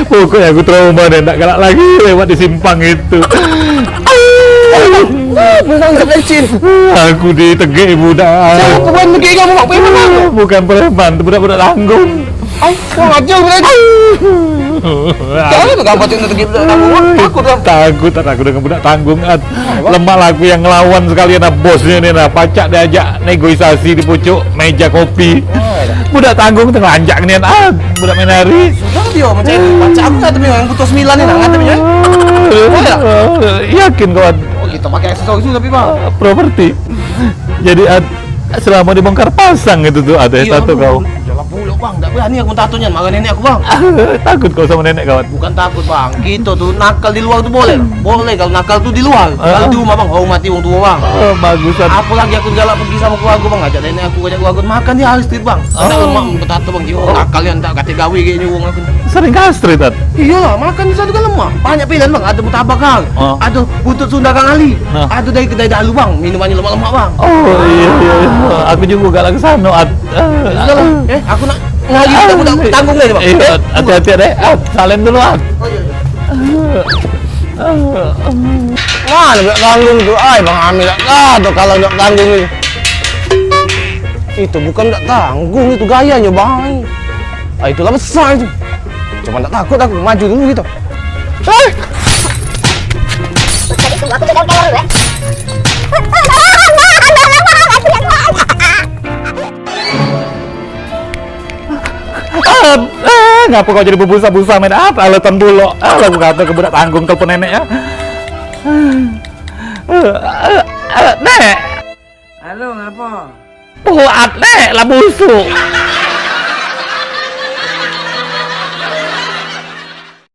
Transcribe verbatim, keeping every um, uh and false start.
Pokoknya aku trauma deh, ndak galak lagi lewat di simpang itu. Bang, bisa bensin. Aku ditegek budak. Siapa buat negek kamu, Bang? Preman, Bang? Bukan preman, tu budak-budak tanggung. Ai, kurang ajar, Bang. Jangan tu gambar cek negek budak tanggung, Bang. Takut, Bang. Takut, tak takut dengan budak tanggung, At. Lemak lah aku yang ngelawan sekalian, nah, bosnya ni, nah, pacak diajak negosiasi di pucuk meja kopi. Budak tanggung tengah anjak nian, ah, budak menari. Sudah dia macam itu. Macam aku kata yang butuh sembilan ni, nah, kata dia. Oh, ya? Yakin kawan? Oh, kita pakai aksesoris juga, tapi, Bang. Properti. Jadi, At, selama dibongkar pasang itu tuh, ada tato kau. Yalah pula, Bang, tak berani aku tato nian, marah nenek aku, Bang. Takut kau sama nenek, kawan? Bukan takut, Bang. Kita tu nakal di luar tu boleh. Boleh kalau nakal tu di luar. Kalau di rumah, Bang, hormati wong tua, Bang. Oh, bagusan. Apalagi aku galak pergi sama keluarga, Bang, ajak nenek aku, ajak keluarga makan di hari street, Bang. Ada lemak muka tato, Bang. Yo, nakal yang tak kate gawe kayaknya wong aku. Sering ke street, At? Iyalah, makan di sana kan lemak. Banyak pilihan, Bang. Ada mutabak, Bang. Ada butut Sunda Kang Ali. Ada dari kedai dalu, Bang. Minumannya lemak-lemak, Bang. Oh, iya, iya, iya. Aku juga galak ke sana, At. Iyalah. Eh, aku nak ngaji budak-budak tanggung deh, Bang. Iya, hati-hati deh. Ah, salam dulu, ah. Oh, iya, iya. Mana budak tanggung tu? Ai, Bang Amir tak tahu kalau budak tanggung itu. Itu bukan budak tanggung, itu gayanya, Bang. Ah, itulah besar itu. Cuma tak takut aku, maju dulu gitu. Ah! Ah, ah, ngapa kau jadi bebusa-busa, men? Ah, aletan bulok. Ah, lagu kata ke budak tanggung telepon nenek ya. Ah, ah, ah, Nek. Halo, ngapa? Puat, Nek, lah busuk.